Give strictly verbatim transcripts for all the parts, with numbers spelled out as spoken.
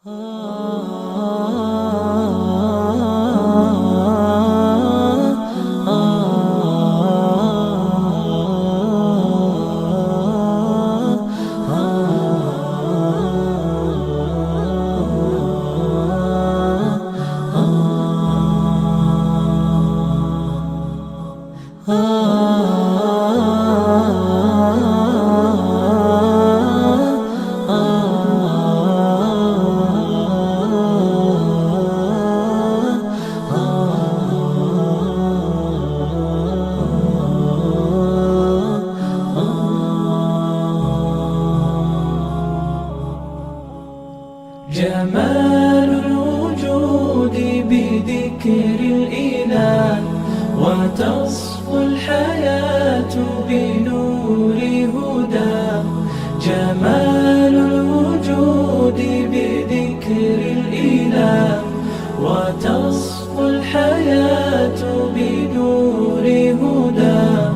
جمال الوجود بذكر الإله، وتصفو الحياة بنور هداه. جمال الوجود بذكر الإله، وتصفو الحياة بنور هداه،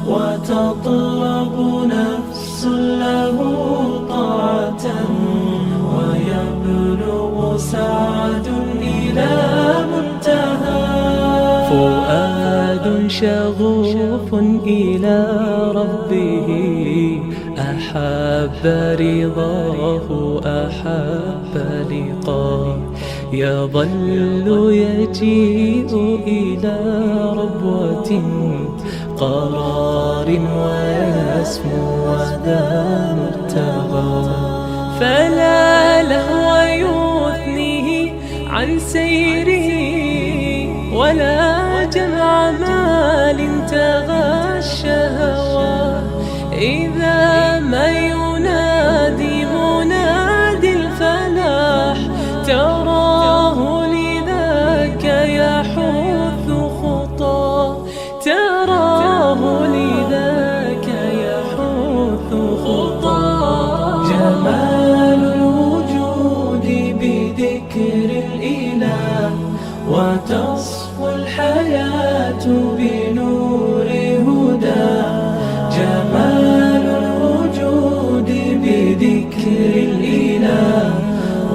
وتطلب نفس له طاعة، ويبلغ سعد إلى منتهى. فؤاد شغوف إلى ربه، أحب رضاه أحب لقاه. يظل يجيء إلى ربوة قرار ويسمو أذان التغى. فلا لهو يثنيه عن سيره، ولا جمع مال تغى الشهوات. إذا ما ينادي منادي الفلاح، تراه لذاك يحث خطاه. تراه لذاك يحث خطاه. جمال الوجود بذكر الإله، وتصفو الحياة بنور هداه. جمال الوجود بذكر الإله،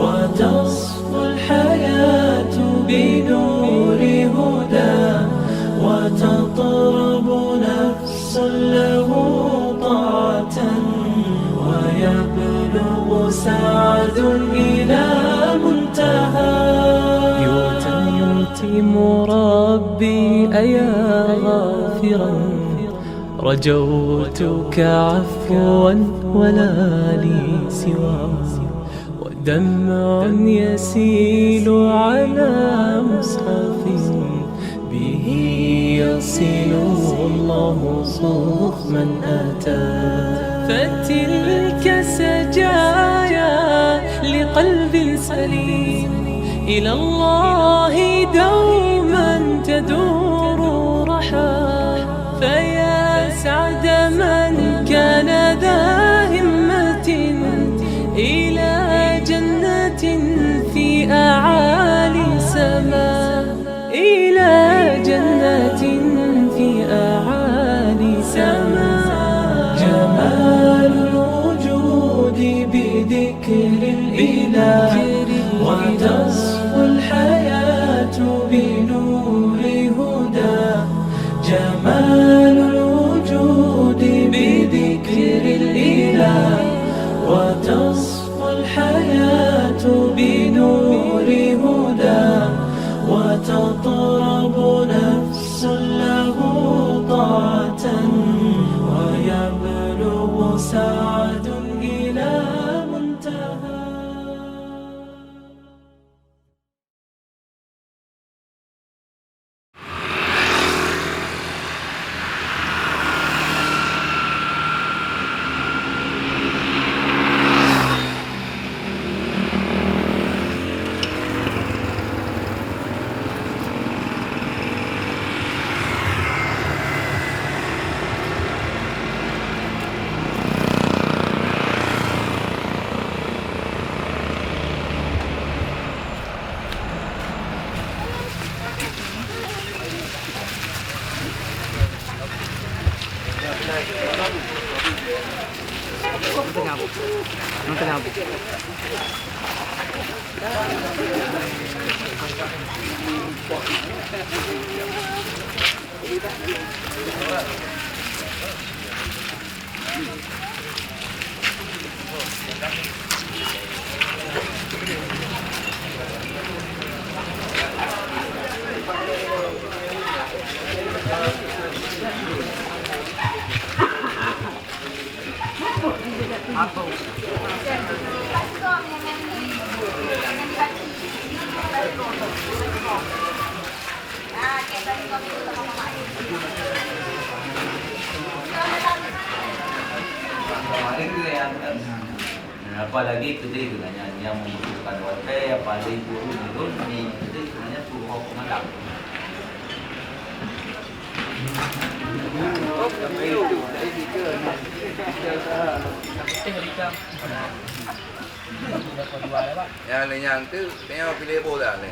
وتصفو الحياة بنور هداه، وتطرب نفس له طاعة، ويبلغ سعد إلى منتهى. يتم ربي أيا غافرا، رجوتك عفوا ولا لي سواه. ودمع يسيل على مصحف، به يصل الله صوخ من أتى. فتلك سجايا لقلب سليم، إلى الله دوما تدور رحى. فيا سعد من كان ذا همة، إلى جنة في أعالي سماء، إلى جنة في أعالي سماء. جمال الوجود بذكر الإله، وتصفو الحياة بنور هداه. جمال الوجود بذكر الإله، وتصفو الحياة بنور هداه، وتطرب نفس له طاعة، ويبلغ سعد إلى منتهى. Apalagi keudeh geuh nyan nyang membutuhkan watèe, apalagi guru nurun di keudeh geuh nyan peuruhoh peumalam. Nyang lé nyang tu, tengok pilih bola ni.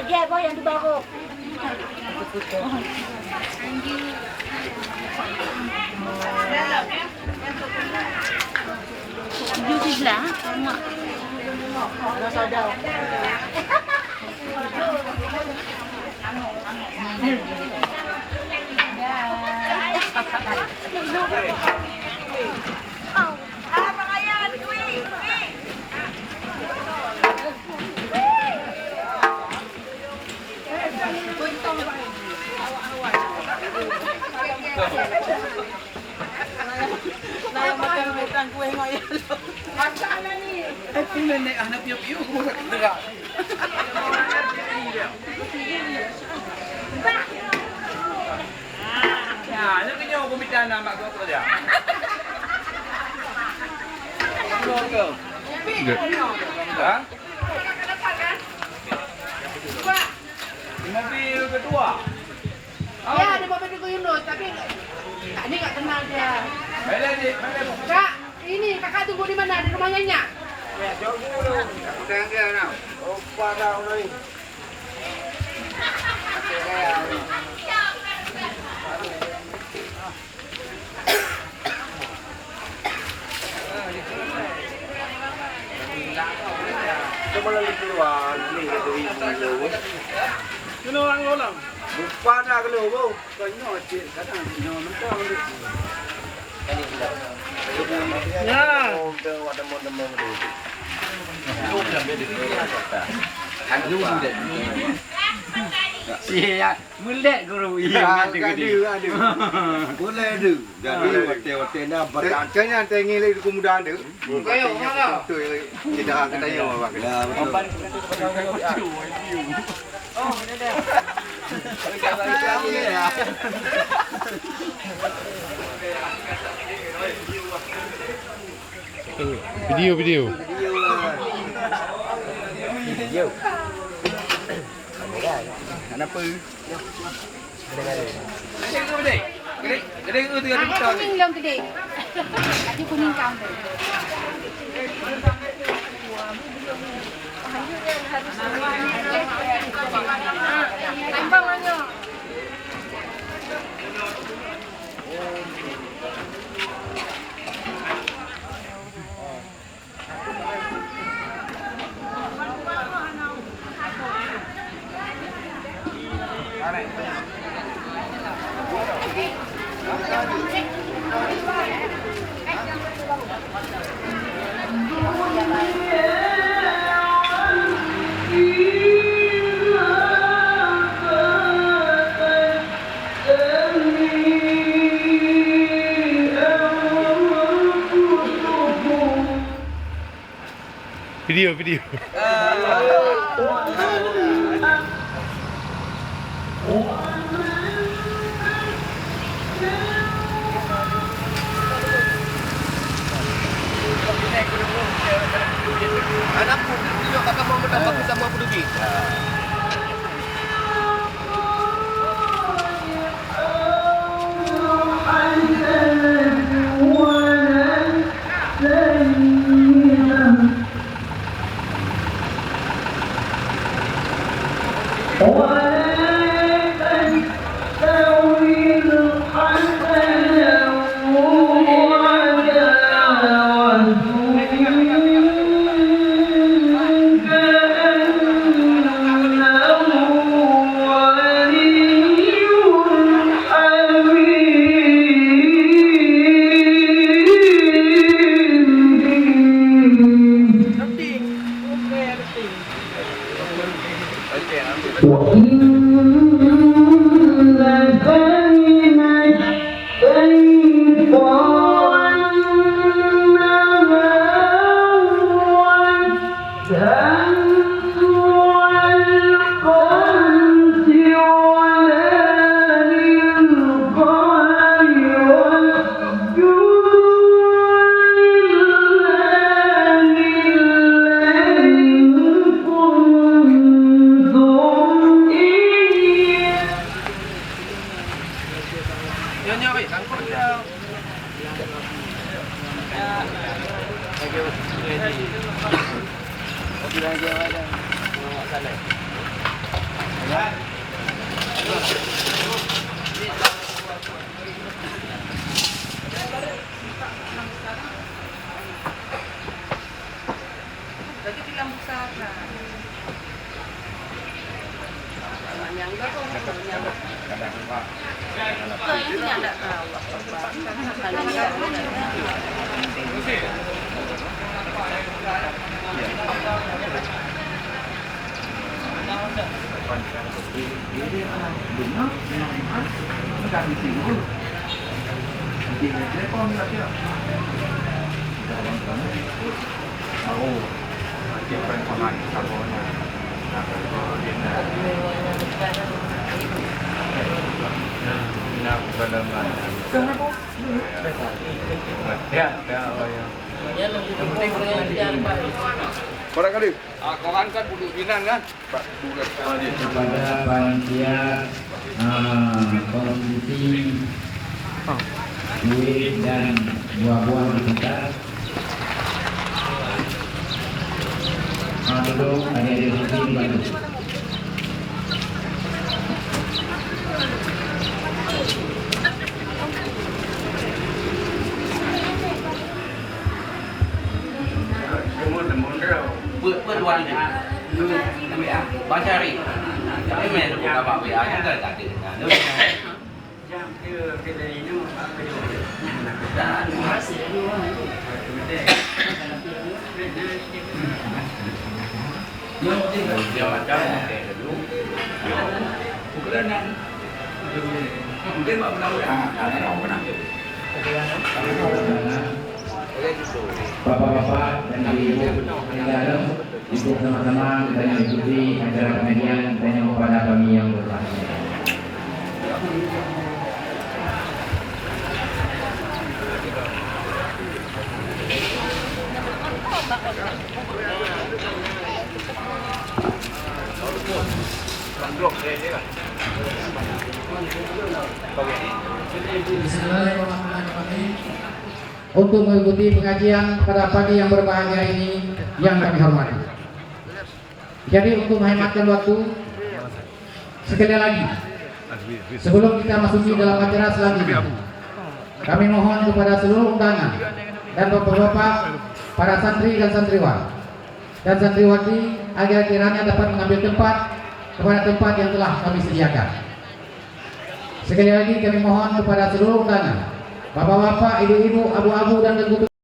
Dia boh yang di bawah. Tujuh sebelah, mak. Nah, makan bintang kueh ngoyak. Eh, pun nenek anak piu-piu, aku masak gerak. Nah, nak kenyang aku minta nama aku apa dia? Ha? Mobil kedua. Ya, ada mobil kedua Yunus, tapi ini nggak kenal dia. Bela, Dik, bela. Kak, ini kakak tunggu di mana? Di rumah nyanyi? Ya, jauh dulu. Udah dia, nah. Oh, pada orang lain. Cuma lalu keluar, ni kata ibu tu. Kena orang-orang. Lupa dah kalau, oh, banyak cik, kadang nyawa mentah. Ya. Siap. Meulek guru, iya, ada gede. Ada, ada. Boleh ada. Jadi, watèe-watèe na berkat. Tanya tengok lagi muda ada. Betul, kita akan tanya orang. Ya, betul. Video, video. Video. Kenapa? Kuning lom gede. Laju kuning kau tu. Tambah banyak. Video, video. Koran kali. Ah, koran kan buduk binan kan? Kepada panitia, ah, konsumsi kue dan buah-buahan di sekitar. Ah, tolong adik-adik konsumsi dibantu. Peuet, peuet dua ribu. Baca hari. Tapi meh tu bukan bak W A, kan tak ada. Nah, tu. Bapak-bapak dan ibu-ibu yang dalam, untuk sama-sama kita mengikuti acara pengajian dan yang kepada kami yang berbahagia. Bismillahirrahmanirrahim. Untuk mengikuti pengajian pada pagi yang berbahagia ini yang kami hormati. Jadi, untuk menghematkan waktu, sekali lagi, sebelum kita masuki dalam acara selanjutnya, kami mohon kepada seluruh undangan dan bapak-bapak, para santri dan santriwan, dan santriwati agar kiranya dapat mengambil tempat kepada tempat yang telah kami sediakan. Sekali lagi kami mohon kepada seluruh undangan, bapak-bapak, ibu-ibu, abu-abu dan teungku-teungku.